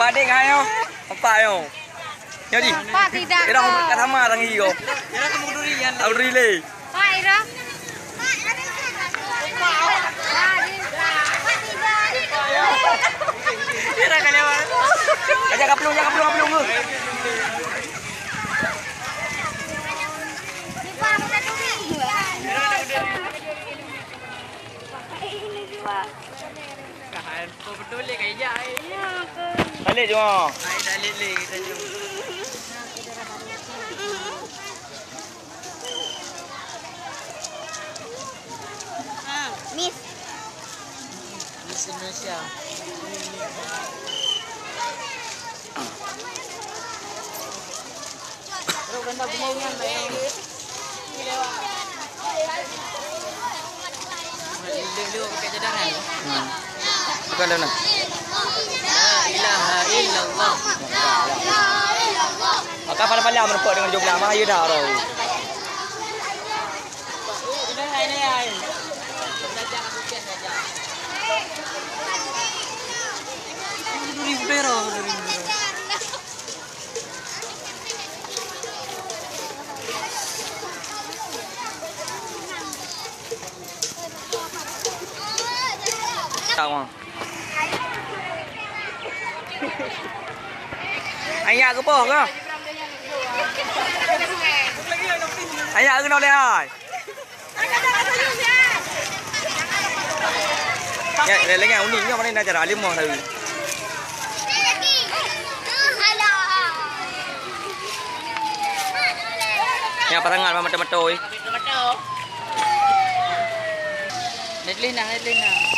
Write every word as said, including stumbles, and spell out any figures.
Adik ngai nyoe. Empat nyoe. Nyoe di. Pak tidak. Ira ka sama tangi ko. Ira ka muduri yan. Abduri le. Pak ira. Ira ka lewat. Aja ka pelung, aja ka pelung, ka pelung. Ini juga. Balik cuma. Miss. Miss Indonesia. Hmm. Bukan dah nah. La ilaha illallah. Maka pada-pada meureumpok deungon jumlah mah, ayo dah, orang. Tawang. Ayah ke boh ke? Ayah ke noleh hai? Ya, lengah unik nyoe mana nak cara alim mah tahu. Ya, pasangan mah mata-mata oi. Deadline nah, deadline nah.